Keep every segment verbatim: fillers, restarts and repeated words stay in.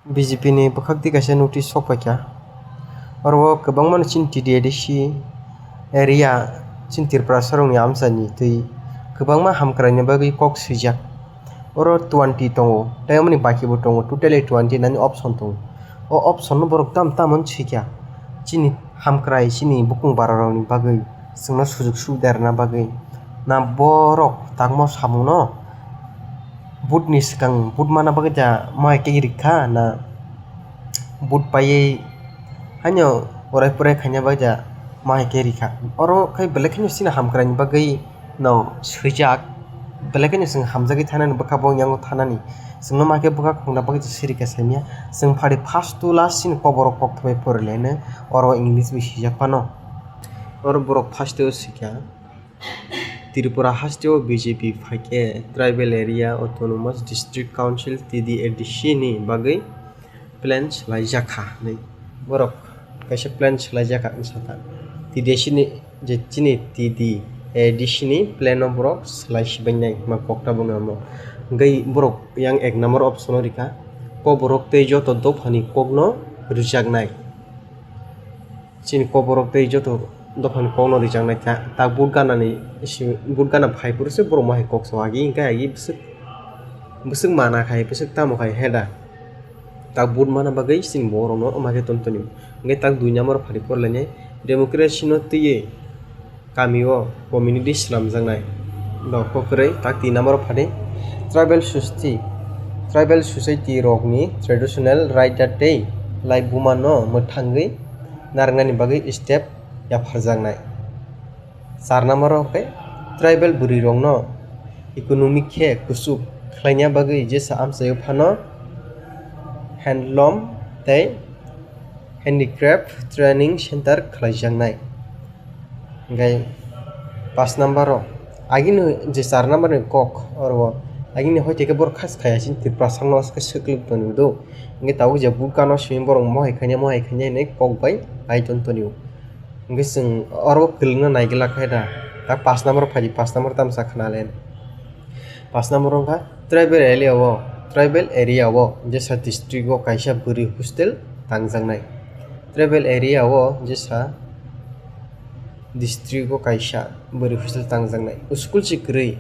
B J P ni bwkhak twi kaisa notice sok paikha. Oro o kwbangma no chini T D A D C area, chini Tiprasa rokni amchaini twi kwbangma hamkraini bagwi kok swijak. Oro twenty tongo, tei omoni baki bo tongo, totally twenty nine option tongo. O option no borok tam tamo swikha. Chini hamkrai, chini bukung bara rokni bagwi, chwngno sujuk subida rwna bagwi. Na borok tangmo samungno vote ni swkang vote mana bagwi da mohai khe rikha na vote paiwi haino orai porai khaina bagwi da mohai khe rikha. Oro khai belai kheno chini hamkraini bagwi no swijak, belai kheno chwng hamjagwi thanani bwkha bo yango thanani. Chwngno ma khe bwkha khungna bagwi se sirika saimya. Chwng phari first to last chini koborok kokthabai porilaino oro English bai sijak phano. Oro borok first o sikha. Tripura hasteo B J P phaikhe Tribal Area Autonomous District Council T D A D C ni bagwi plan swlaijakha hinwi borok kaisa plan swlaijakha wngsa kha. T D A D C ni je chini T D A D C ni plan no borok swlai sibainai ma kok tabukno amo. Hwnkhe borok yang ek number option o rikha, koborok tei joto dophani kokno rwjaknai. Chini koborok tei joto dophani kokno rijaknai ta-, tak vote ganani si-, vote gana phai phuru se borok mohai kok sao agi hwnkhe agi bwswk, bwswk mana khai, bwswk tamo khai heda. Tak vote mana bagwi chini borokno wngma khe ton tonio. Hwnkhe tak dui number phari porlainai democracy no twiwi kamio community swnamjaknai. Bo kwrwi tak tin number phadi tribal society, tribal society rokni traditional right tei laibuma no mwthangwi narwknani bagwi step yapharjaknai. Char number o khe tribal bwrwi rokno economic khe kuchuk khlaina bagwi jesa amchaio phano handloom tei handicraft training center khlaijaknai. Hwnkhe paanch number o agini je char number ni kok oro agini hoite khe borok khas khaya chini Tiprasa no swklik tonwi do. Hwnkhe tabuk je bukano simi borok mohai khaina mohai khaina hinwi kok bai ai ton tonio. Hwnkhe chwng oro kwlwngno naigwlak khe da. Tak paanch number phai di, paanch number tamo sa khna le. Paanch number wngkha tribal area o, tribal area o jesa district o kaisa bwrwi hostel tangjaknai. Tribal area o jesa district o kaisa bwrwi hostel tangjaknai. School se kwrwi.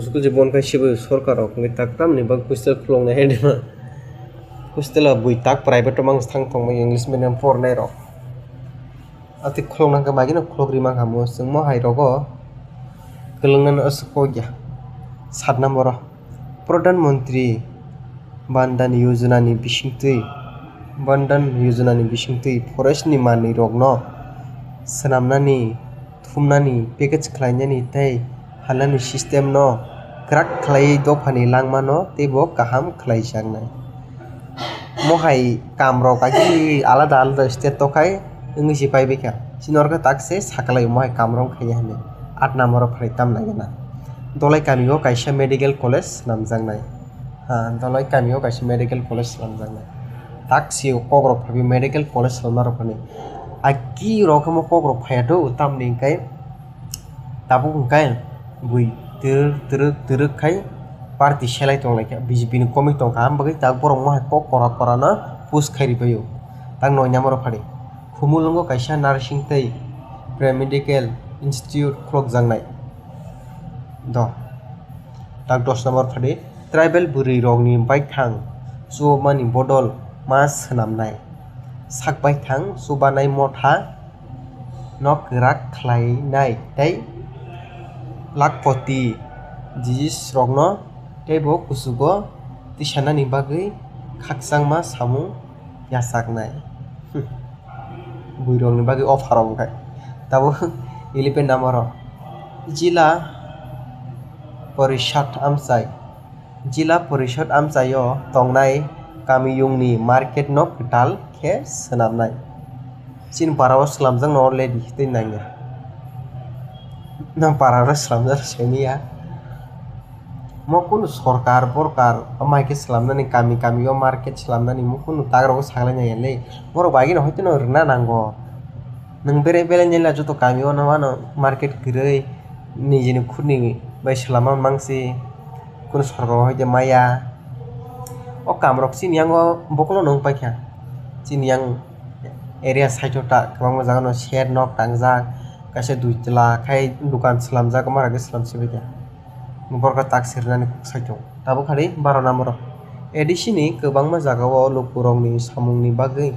School se bon khai se bai sorkar rok hwnkhe tak tamni bagwi hostel khuloknai hai de ma. Hostel o bui tak private o mang thang tongmani English medium pornai rok. Atwi khulokna khe bagino khulok ri mankha mo chwngmo hai rogo kwlwng nani aswk kok ya. Sat number o Pradhan Mantri Van Dhan Yojana ni bisingtwi, Van Dhan Yojana ni bisingtwi forest ni manwi rokno swnamnani, thumnani, package khlainani tei halani system no kwrak khlaiwi dophani langmano teibo kaham khlaijaknai. Mohai kamrok agi alada alada state tokhai wngwi se paibaikha. Chini orkhe tak se sakalai mohai kamrok khaina hinwi. Aat number o phalwi tamna gana. Dolai kamio kaisa medical college swnamjaknai. Ha, Dolai kamio kaisa medical college swnamjaknai. Tak se kokrok phabi medical college swnamnarok hinwi. Agi rok omo kokrok phaiya do, tamni hwnkhe tabuk hwnkhe bui twrwk twrwk twrwk khai party selai tonglaikha, B J P ni komik tongkha, ang bagwi tak borok mohai kok kora kora no push khai ribaio. Tak noi number o phadi Khumulwngo kaisa nursing tei paramedical institute khulokjaknai. Do. Tak dos number phadi tribal bwrwi rokni baithang chubamani bodol ma swnamnai. Sak baithang chubanai motha no kwrak khlainai tei lakhpoti disease rokno teibo kuchugo tisanani bagwi khakchangma samung yachaknai. Buirokni bagwi offer rok wngkha. Tabuk eleven number o Jila Porishad amchai. Jila Porishad amchaio tongnai kamiyungni market no kwtal khe swnamnai. Chini para o swnamjakno already tei nangya. Nang para o swnamjak simi ya. Mo kunu sorkar borkar amai khe swnamnani kami kami o market swnamnani mo kunu tagrogo saklai nangya le. Borok bagino hoito no rwna nango. Nwng bere bere nila joto kami o no ano market kwrwi nijini khurni bai swlama mangsi. Kunu sorkar o hoite maya. O kamrok chini yango bokolo no wng paikha. Chini yang area side o ta kwbangma jaga no sher nok tangjak, kaisa dui tala khai dukan swlamjak, omo rok swlam sibaikha. Borok tak sirnani kok saichung. Tabuk hari baro number o. A D C ni kwbangma jaga o lukurokni samungni bagwi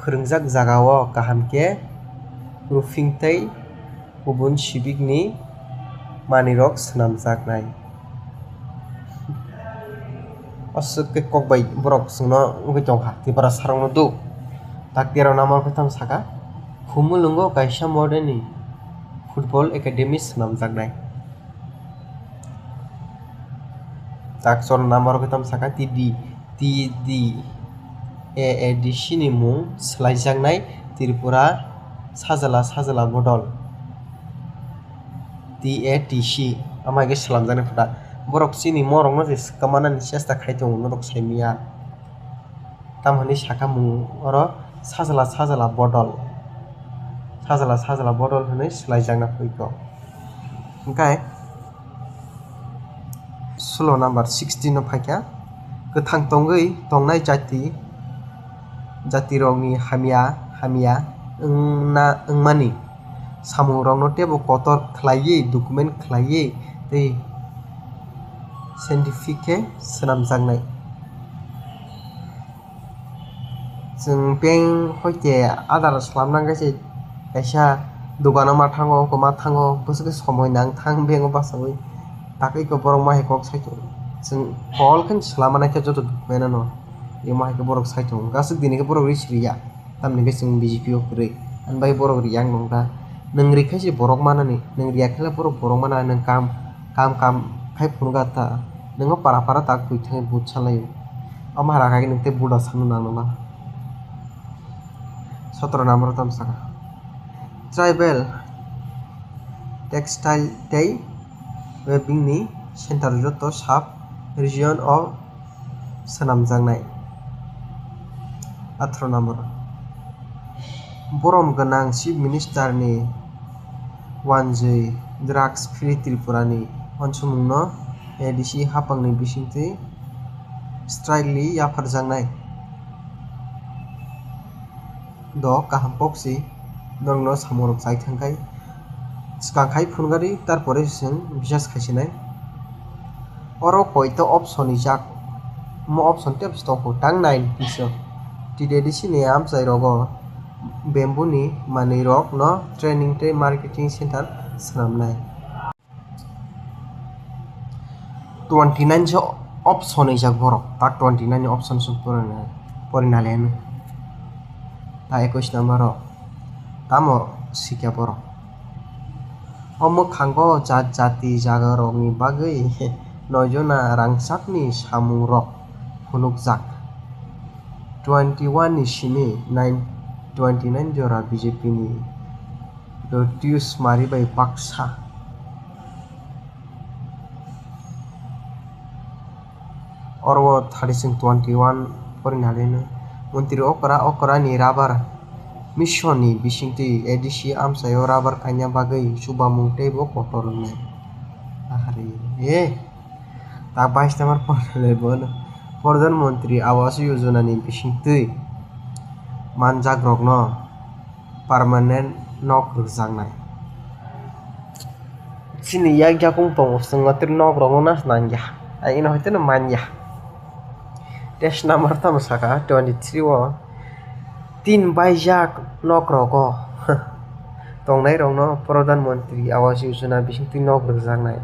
phwrwngjak jaga o kaham khe roofing tei kubun sibikni manwirok swnamjaknai. Aswk khe kok bai borok chwngno wngwi tongkha, Tripura sarokno do. Tak tero number khe tamo saka, Khumulwngo kaisa modern ni football academy swnamjaknai. Tak chwra number khe tamo saka, T D, T D A A D C ni mung swlaijaknai Tripura sajla sajla bodol. T A T C, ama hai khe swlamjaknai photo. Borok chini morokno se swkang manani chesta khai tongo, norok sai manya. Tamo hinwi saka mung oro sajla sajla bodol. Sajla sajla bodol hinwi swlaijakna phaikho. Hwnkhe, Sulo number sixteen no phaikha, kwthang tongwi tongnai jati, jatirokni hamya, hamya wngna, wngmani samungrokno teibo kotor khlaiwi, document khlaiwi tei scientific khe swnamjaknai. Chwng bank hoite adar swlamna hwnkhe se kaisa dogano ma thango, wngkoma thango, bwswk khe somoi nang thang bank o bachaui. Takhuikhe borok ma hai kok sai tongo. Chwng call khe swlama naikhe joto document no. Emo hai khe borok sai tongo. Aswk dini khe borok rwi siriya. Tamni hwnkhe chwng B J P o kwrwi. Ani bagwi borok riya wng nokha. Nwng rikhe se borok manani, nwng riya khe le borok, borok manani, nwng kam, kam, kam khai phunukha ta. Nwng o para para tak bui thangwi but salaio. Omo hai rakha khe nwng tei buda sanw nang nokha. Sotoro number o tamo saka. Tribal textile tei weaving ni center joto sub region o swnamjaknai. Atharo number o. Borom gwnang Chief Minister ni wanjwi drugs free Tripura ni uansukmung no A D C haphang ni bisingtwi strictly yapharjaknai. Do kaham kok si norokno samungrok chai thangkhai, swkang khai phunukgari, tarpore chwng bisas khaisinai. Oro koito option rijak, omo option tei tongkho tang nine piso. T D A D C ni amchai rogo bamboo ni manwi rok no training tei marketing center swnamnai. Twenty nine se option rijak borok, tak twenty nine ni option se porina, porina le. Ta ekwis number o tamo sikya borok. O mwkhango jat jati jaga rokni bagwi noijona rangchakni samung rok phunukjak. Twenty one ni simi nine, twenty nine jora B J P ni Lotus Mari bai baksa. Oro o thirty sing twenty one porina leno. Montri okra okra ni rabar mission ni bisingtwi A D C amchaio rabar kaina bagwi chubamung teibo kotor wngnai. Ahari e. Ta bais number porina le bono. Pradhan Mantri Awas Yojana ni bisingtwi manjak rokno permanent nok rwjaknai. Chini yak yakung tongo, chwng watwi nok rokno nas nangya. Ai ino hoite no manya. Test number tamo saka twenty three o tin baijak nok rogo tongnai rokno Pradhan Mantri Awas Yojana bisingtwi nok rwjaknai.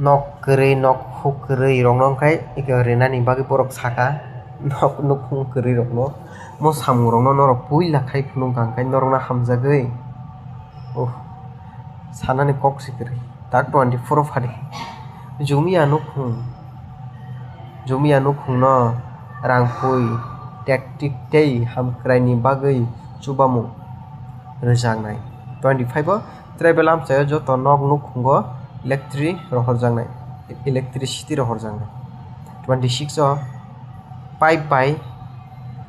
Nok kwrwi, nok huk kwrwi rokno wngkhai eko rinani bagwi borok saka, nok nukhung kwrwi rokno, mo samung rokno norok puila khai phunuk kha, hwnkhe norokno hamjagwi, uh, sanani kok se kwrwi. Tak twenty four o phadi, Jumia nukhung, Jumia nukhungno rangpui, tactic tei hamkraini bagwi chubamung rwjaknai. Twenty five o Tribal amchaio joto nok nukhungo electric rohorjaknai, electricity rohorjaknai. Twenty six o pipe bai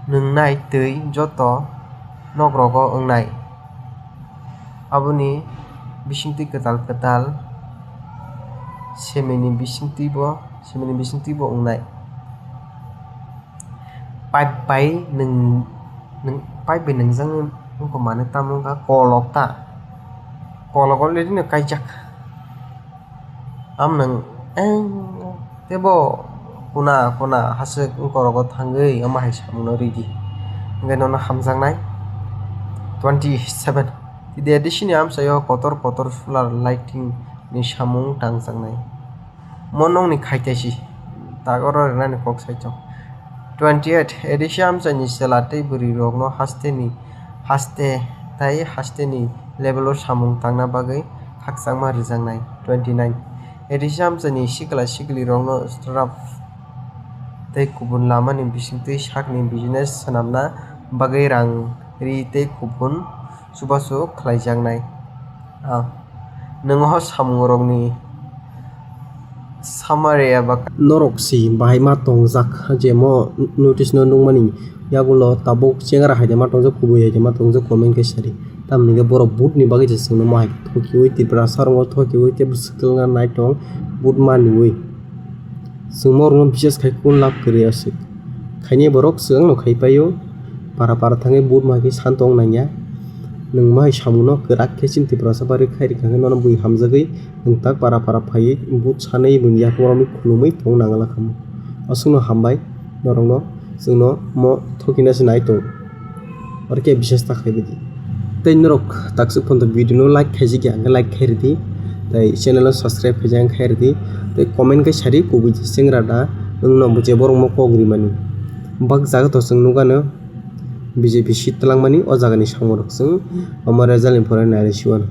nwngnai twi joto nok rogo wngnai. Aboni bisingtwi kwtal kwtal semeni bisingtwibo Simini bisingtwi bo wngnai. Pipe bai nwng, nwng, pipe bai nwngjak wngkha manwi tamo wngkha kolok ta. Kolok already no kaijak. Am nwng eng tebo kuna kuna haswk wngkorogo thangwi omo hai samungno ridi. Hwnkhe nono hamjaknai. Twenty seven. Tide adisini amchaio kotor kotor solar lighting ni samung tangjaknai. Mo nokni khaitaisi, tak oro rwnani kok saichung. Twenty eight, A D C amchaini chwla tei bwrwirokno hasteni, haste tai hasteni level-o samung tangna bagwi khakchangma rwjaknai. Twenty nine, A D C amchaini sikla siklirokno startup tei kubun lamani bisingtwi sakni business swnamna bagwi rang ri tei kubun chubachu khlaijaknai. Ah, nwng o samungrokni summary eba norok si bahai ma tongjak, je mo notice no nukmani yagulo tabuk chengra hai de ma tongjak, kubui hai de ma tongjak, comment khe sadi. Tamni hwnkhe borok vote ni bagwi se chwngno ma hai khe thokiui, Tiprasa rokno thokiui tei bwswk twlangna nai tong vote maniui. Chwng mo rokno bises khai kun lab kwrwi aswk. Khaini borok swkang no khai paio. Para para thangwi vote ma khe santo wng nangya. Nwng ma hai samungno kwrak khe chini Tiprasa bari khai rikha khe nono bui hamjagwi nwng tak para para phaiwi vote sanwi bini yakungo romwi khulumwi tong nangla khamu. Aswkno hambai norokno, chwngno mo thokina se nai tong. Oro khe bises ta khai bidi. Tei norok takswk photo video no like khaijak ya hwnkhe like khai ridi. Tei channel no subscribe khaijak hwnkhe khai ridi. Tei comment khe sadi kubui chengra da nwng no je borok mo kok rimani. Bak jaga to chwng nukano B J P seat twlangmani o jagani samung rok chwng omo result ni pore nai rw si uanw.